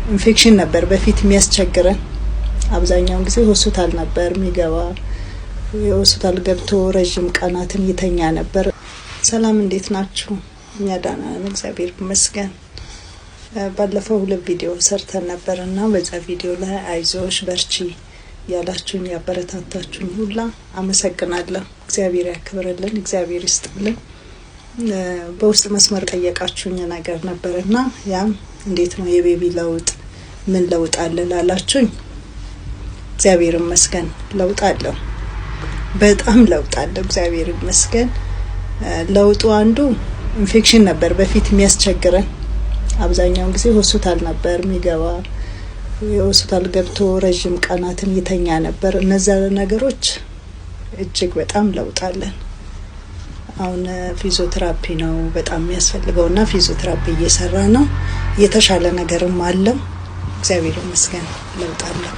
ኢንፌክሽን ነበር በፊት የሚያስቸግረን። አብዛኛውን ጊዜ ሆስፒታል ነበር የሚገባ። ሆስፒታል ገብቶ ረዥም ቀናትን ይተኛ ነበር። ሰላም፣ እንዴት ናችሁ? እኛ ደህና ነን፣ እግዚአብሔር ይመስገን። ባለፈው ሁለት ቪዲዮ ሰርተን ነበር እና በዛ ቪዲዮ ላይ አይዞሽ በርቺ ያላችሁኝ ያበረታታችሁኝ ሁላ አመሰግናለሁ። እግዚአብሔር ያክብርልን፣ እግዚአብሔር ይስጥልን። በውስጥ መስመር ጠየቃችሁኝ ነገር ነበር እና ያም እንዴት ነው የ baby ለውጥ፣ ምን ለውጥ አለ ላላችሁኝ፣ እግዚአብሔር ይመስገን ለውጥ አለው። በጣም ለውጥ አለው። እግዚአብሔር ይመስገን። ለውጡ አንዱ ኢንፌክሽን ነበር በፊት የሚያስቸግረን። አብዛኛውን ጊዜ ሆስፒታል ነበር የሚገባ። ሆስፒታል ገብቶ ረዥም ቀናትን ይተኛ ነበር። እነዚያ ነገሮች እጅግ በጣም ለውጥ አለን። አሁን ፊዚዮቴራፒ ነው በጣም የሚያስፈልገው እና ፊዚዮቴራፒ እየሰራ ነው። የተሻለ ነገርም አለው። እግዚአብሔር ይመስገን ለውጥ አለው።